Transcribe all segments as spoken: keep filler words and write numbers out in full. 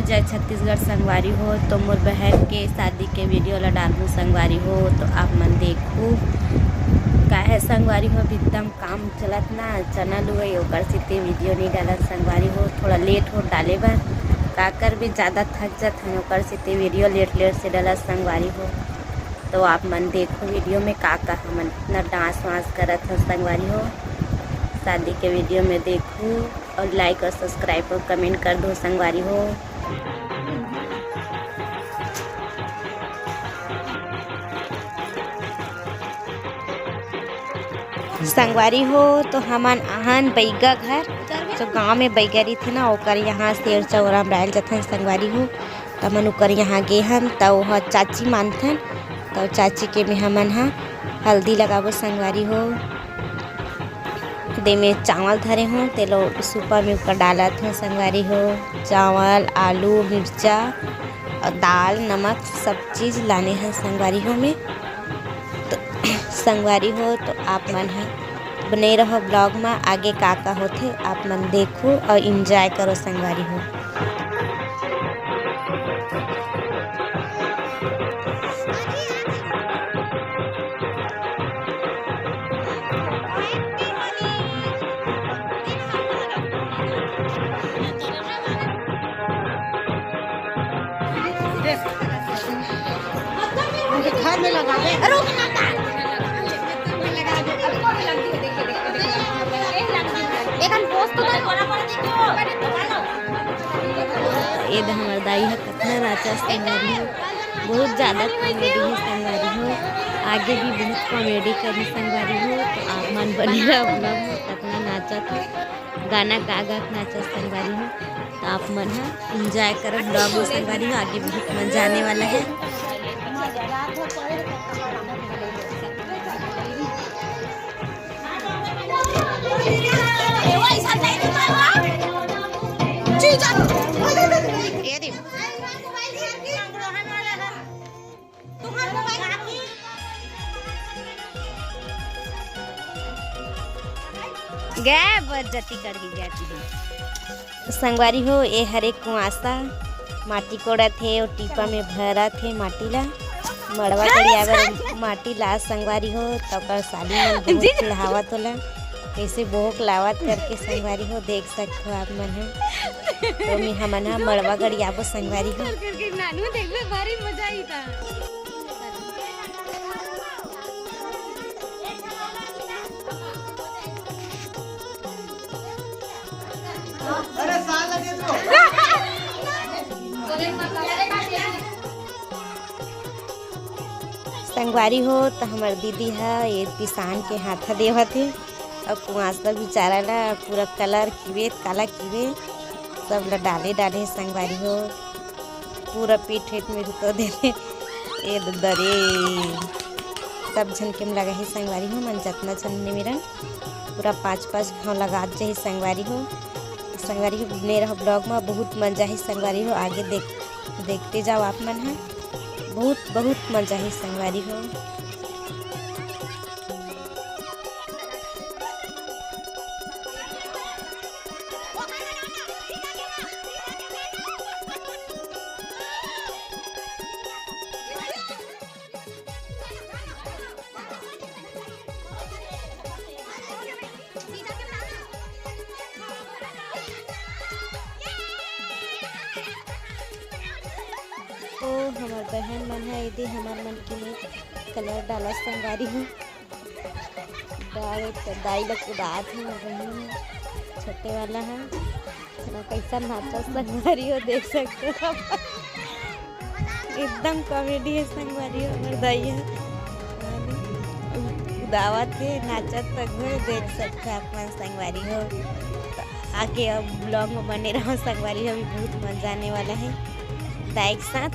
जय छत्तीसगढ़ संगवारी हो। तो मोर बहन के शादी के वीडियो ला डालहूँ संगवारी हो, तो आप मन देखू। काहे संगवारी हो, अभी एकदम काम चलत ना, चना लुवई, ओकर सेती वीडियो नहीं डालत संगवारी हो। थोड़ा लेट हो डाले बर, का करबे, ज़्यादा थक जात हन, ओकर सेती वीडियो लेट लेट से डालत संगवारी हो। तो आप मन देखो वीडियो में का का हमन इतना डांस वांस करत हन संगवारी हो। शादी के वीडियो में देखू और लाइक और सब्सक्राइब और कमेंट कर दो संगवारी हो। संगवारी हो, तो हमन आहन बैगा घर, जो गांव में बैगा रहिथे ना, ओकर यहाँ सेर चौरा में डाल जथन संगवारी हो। त हमन ओकर यहाँ गे हन, त ओह चाची मानथन, त चाची के में हमन ह हल्दी लगाबो संगवारी हो। दे में चावल धरे हो, तेलो सूपा में ऊपर डालत हो संगवारी हो। चावल, आलू, मिर्चा और दाल, नमक, सब चीज लाने हैं संगवारी हो में। तो संगवारी हो, तो आप मन ह बने रहो ब्लॉग में, आगे का का होथे आप मन देखो और एंजॉय करो संगवारी हो। मुझे घर में लगा दे। रुक ना। एखन पोस्ट तो कर। ये दे हमर दाई ह कतना नाचा संगवारी हो, बहुत ज्यादा कॉमेडी है संगवारी हो। आगे भी बहुत कॉमेडी करी संगवारी हो, तो आप मन बने रहो vlog में। कतना नाचत है, गाना गा गा के नाचत संगवारी हो। तो आप मन ह एंजॉय करत ब्लॉग में संगवारी हो, आगे बहुत मजा आने वाला है। ये दे। गए बज्जती कर दी जाती है। संगवारी हो, ए हरे कुआसा, माटी कोड़त हे और टीपा में भरत हे माटी ला। मड़वा गड़िया बर माटी ला संगवारी हो, तो ओकर साली मन बहुत चिढ़ावत होला। कैसे बोहक लावत करके संगवारी हो, देख सकत हो आप मन ह। तो मी हमन ह मड़वा गड़ियाबो संगवारी हो। कर करके नानू देखबे, भारी मजा आई था। अरे साल लगे तो। संगवारी हो, तो हमर दीदी ह ये पिसान के हाथा देवत हे, अउ कुआंसला बिचारा ला पूरा कलर किवे, काला किवे, सब ला डाले डाले संगवारी हो। पूरा पीठ हीठ में रुतो देले। ए ददा रे, सब झन के म लगा ही संगवारी हो, मन जतना झन ने मेरन पूरा पाँच पाँच घाव लगा जे ही संगवारी हो। संगवारी हो, बने रहो ब्लॉग में, बहुत मजा ही संगवारी हो। आगे देख, देखते जाओ आप मन है, बहुत बहुत मजा ही संगवारी हो। ओ हमर बहन मन है, यदि हमर मन के लिए कलर डाला संगवारी हो। दाई, दाई ला कुदात हे मोर बहिनी ह, छोटे वाला ह। ना कैसा नाचा संगवारी हो, देख सकते हो। एकदम कॉमेडी है संगवारी हो, मोर दाई ह। कुदावत हे, नाचत तक हो, देख सकते हो आप मन संगवारी हो। आगे अब ब्लॉग में बने रहो संगवारी हो, अभी बहुत मजा आने वाला है दाई के साथ।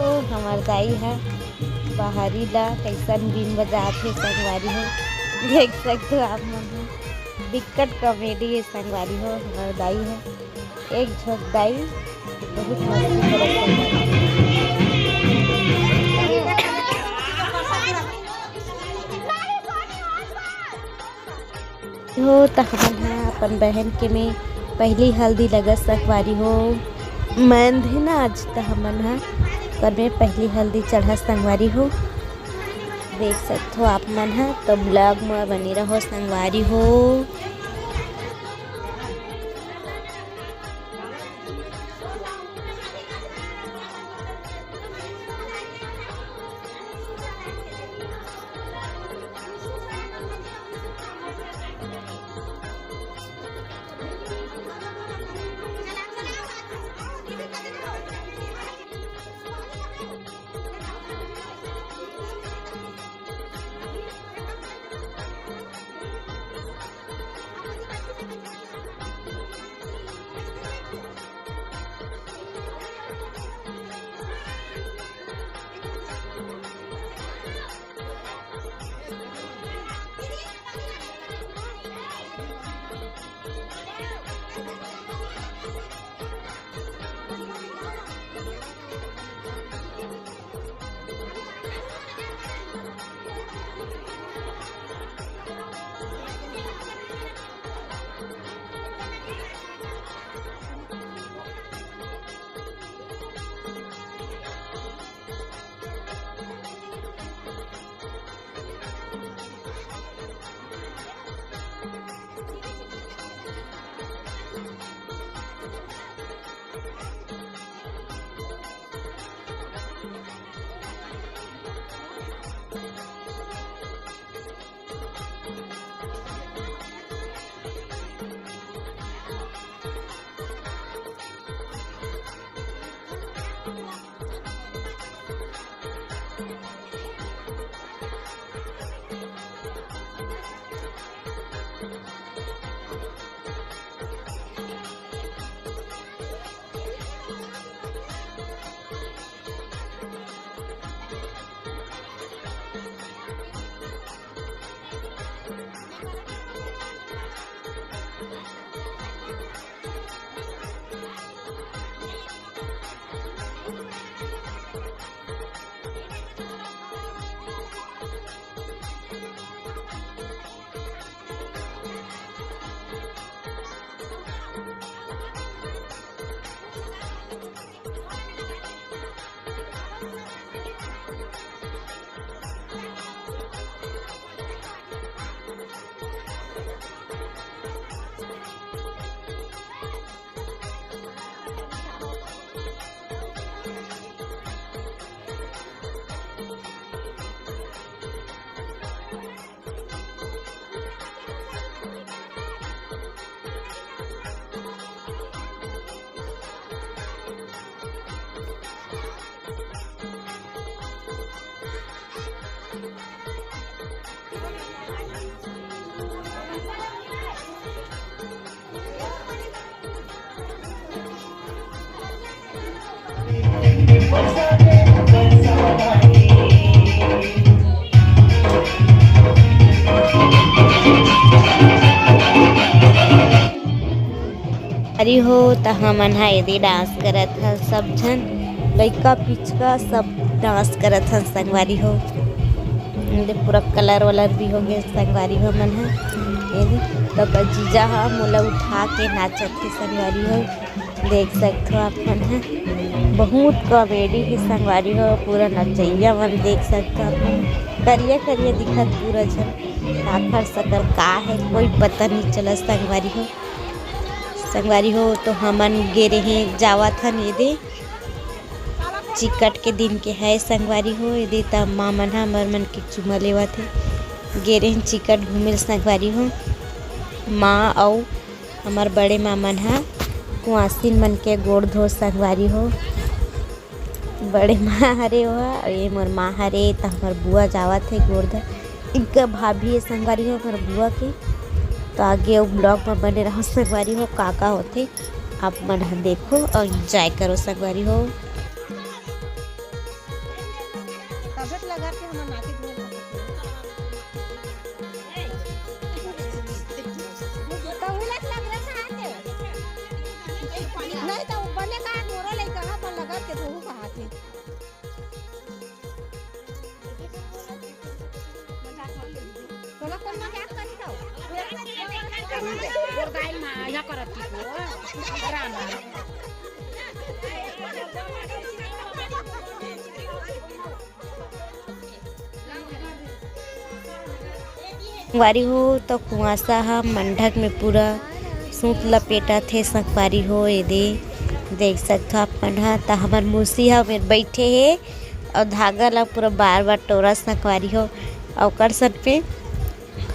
तो हमर दाई ह बाहरी ला कैसन बीन बजात हे संगवारी हो, देख सकते हो आप मन ह। बिकट कॉमेडी हे संगवारी हो हमर दाई ह। एक झोंक दाई बहुत मस्ती करत हे। हो त हमन ह अपन बहन के में पहली हल्दी लगत संगवारी हो। मैंध हे ना आज, त हमन ह ओकर में पहली हल्दी चढ़त संगवारी हो। देख सकथो आप मन ह, तो ब्लॉग म बने रहो संगवारी हो। अरे हो, त हमन ह एदे डांस करत हन, सब झन लइका पिचका सब डांस करत हन संगवारी हो। एदे पूरा कलर वलर भी हो गए संगवारी हो मन ह। एदे त ओकर जीजा ह मोला उठा के नाचत हे संगवारी हो। देख सकथो आप मन ह, बहुत कॉमेडी हे संगवारी हो। पूरा नचइया मन देख सकथो आप मन, करिया करिया दिखत पूरा झन। काखर सकर का हे, कोई पता नहीं चलत संगवारी हो। संगवारी हो, तो हमन गे रहे, जावत हन एदे चिकट के दिन के है संगवारी हो। एदे त माँ मन ह हमर मन के चुमा लेवत हे। गे रहे चिकट घूमे ल संगवारी हो। माँ अउ हमर बड़े माँ मन ह कुआसिन मन के गोड़ धो संगवारी हो। बड़े माँ हरे ओहा, अउ ये मोर माँ हरे, त हमर बुआ जावत हे गोड़ धो। इनका भाभी हे संगवारी हो हमर बुआ के। तो आगे अउ ब्लॉग म बने रहो संगवारी हो, का का होथे आप मन ह देखो अउ एंजॉय करो संगवारी हो। नहीं तो बने का मोरो लइका ह, पर लगत के बहू कहाथे। तोला कोन मजाक करी का? गोर गाय मा या करत की को? राम। संगवारी हो, तो कुआसा ह मंडक में पूरा सूत लपेटत हे संगवारी हो। एदे देख सकथो आप मन ह, त हमर मौसी ह मेर बइठे हे अउ धागा ला पूरा बार बार टोरत संगवारी हो। अउ ओकर सर पे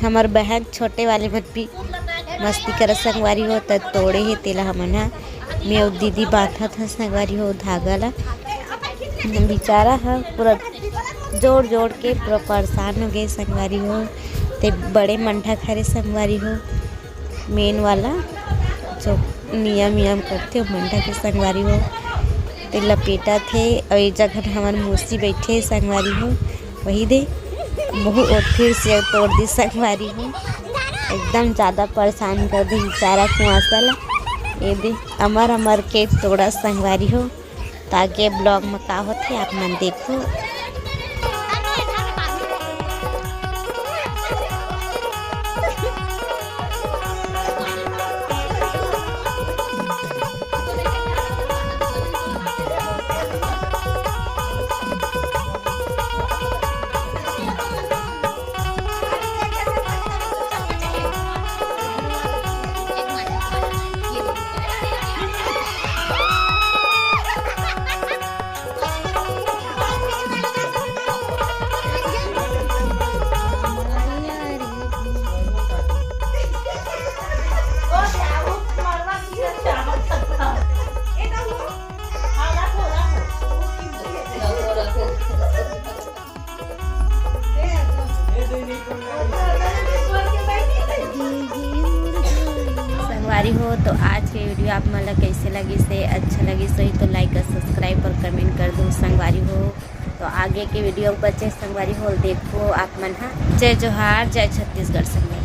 हमर बहन छोटे वाले मन भी मस्ती करत संगवारी हो, त तोड़े हे तेला हमन ह। मैं अउ दीदी बांधत ह संगवारी हो धागा ला। बेचारा ह पूरा जोड़ जोड़ के पूरा परेशान हो गए संगवारी हो। ते बड़े मंडक हरे संगवारी हो, मेन वाला जो नियम नियम करथे ओ मंडक के संगवारी हो। ते लपेटत हे अउ ए जगह हमर मौसी बइठे हे संगवारी हो। वही दे बहुत फिर से तोड़ दी संगवारी हो, एकदम ज्यादा परेशान कर दी बेचारा कुआसा ला। ए दे अमर अमर के तोड़ा संगवारी हो। त आगे ब्लॉग में का होथे आप मन देखो। संगवारी हो, तो आज के वीडियो आप मन ला कैसे लगिस हे? अच्छा लगिस होही तो लाइक और सब्सक्राइब और कमेंट कर दो संगवारी हो। तो आगे के वीडियो बचे संगवारी हो, देखो आप मन हा। जय जोहार, जय छत्तीसगढ़ संगवारी।